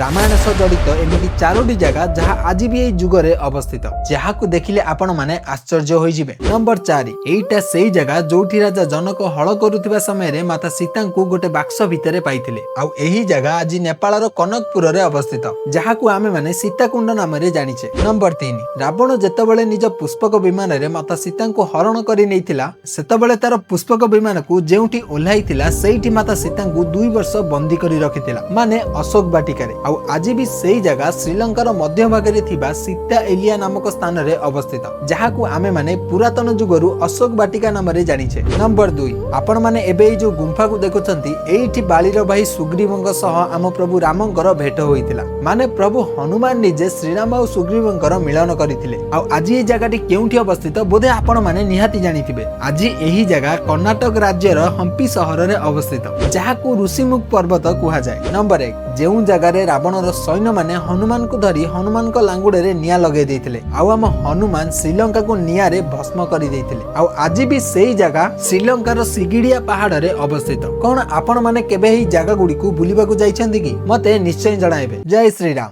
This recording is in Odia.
ରାମାୟଣ ସହ ଜଡ଼ିତ ଏମିତି ଚାରୋଟି ଜାଗା, ଯାହା ଆଜି ବି ଏଇ ଯୁଗରେ ଅବସ୍ଥିତ, ଯାହାକୁ ଦେଖିଲେ ଆପଣମାନେ ଆଶ୍ଚର୍ଯ୍ୟ ହୋଇଯିବେ। ନମ୍ବର 4, ଏଇଟା ସେଇ ଜାଗା ଯୋଉଠି ରାଜା ଜନକ ହଳ କରୁଥିବା ସମୟରେ ମାତା ସୀତାଙ୍କୁ ଗୋଟେ ବାକ୍ସ ଭିତରେ ପାଇଥିଲେ। ଆଉ ଏହି ଜାଗା ଆଜି ନେପାଳର କନକପୁରରେ ଅବସ୍ଥିତ, ଯାହାକୁ ଆମେମାନେ ସୀତାକୁଣ୍ଡ ନାମରେ ଜାଣିଛେ। ନମ୍ବର 3, ରାବଣ ଯେତେବେଳେ ନିଜ ପୁଷ୍ପକ ବିମାନରେ ମାତା ସୀତାଙ୍କୁ ହରଣ କରି ନେଇଥିଲା, ସେତେବେଳେ ତାର ପୁଷ୍ପକ ବିମାନକୁ ଯେଉଁଠି ଓହ୍ଲାଇଥିଲା, ସେଇଠି ମାତା ସୀତାଙ୍କୁ 2 ବର୍ଷ ବନ୍ଦୀ କରି ରଖିଥିଲା, ମାନେ ଅଶୋକ ବାଟିକାରେ। ଆଉ ଆଜି ବି ସେଇ ଜାଗା ଶ୍ରୀଲଙ୍କାର ମଧ୍ୟଭାଗରେ ଥିବା ସୀତା ଏଲିଆ ନାମକ ସ୍ଥାନରେ ଅବସ୍ଥିତ, ଯାହାକୁ ଆମେମାନେ ପୁରାତନ ଯୁଗରୁ ଅଶୋକ ବାଟିକା ନାମରେ ଜାଣିଛେ। ନମ୍ବର 2, ଆପଣମାନେ ଏବେ ଏଇ ଯୋଉ ଗୁମ୍ଫାକୁ ଦେଖୁଛନ୍ତି, ଏଇଠି ବାଳିର ଭାଇ ସୁଗ୍ରୀବଙ୍କ ସହ ଆମ ପ୍ରଭୁ ରାମଙ୍କର ଭେଟ ହୋଇଥିଲା। ମାନେ ପ୍ରଭୁ ହନୁମାନ ନିଜେ ଶ୍ରୀରାମ ଆଉ ସୁଗ୍ରୀବଙ୍କର ମିଳନ କରିଥିଲେ। ଆଉ ଆଜି ଏଇ ଜାଗାଟି କେଉଁଠି ଅବସ୍ଥିତ, ବୋଧେ ଆପଣମାନେ ନିହାତି ଜାଣିଥିବେ। ଆଜି ଏହି ଜାଗା କର୍ଣ୍ଣାଟକ ରାଜ୍ୟର ହମ୍ପି ସହରରେ ଅବସ୍ଥିତ, ଯାହାକୁ ଋଷିମୁଖ ପର୍ବତ କୁହାଯାଏ। ନମ୍ବର 1, ଯେଉଁ ଜାଗାରେ ରାବଣର ସୈନ୍ୟମାନେ ହନୁମାନଙ୍କୁ ଧରି ହନୁମାନଙ୍କ ଲାଙ୍ଗୁଡ଼ରେ ନିଆଁ ଲଗେଇ ଦେଇଥିଲେ, ଆଉ ଆମ ହନୁମାନ ଶ୍ରୀଲଙ୍କାକୁ ନିଆଁରେ ଭସ୍ମ କରିଦେଇଥିଲେ। ଆଉ ଆଜି ବି ସେଇ ଜାଗା ଶ୍ରୀଲଙ୍କାର ସିଗିଡ଼ିଆ ପାହାଡ଼ରେ ଅବସ୍ଥିତ। କଣ ଆପଣମାନେ କେବେ ଏହି ଜାଗା ଗୁଡ଼ିକୁ ବୁଲିବାକୁ ଯାଇଛନ୍ତି କି? ମତେ ନିଶ୍ଚୟ ଜଣାଇବେ। ଜୟ ଶ୍ରୀରାମ।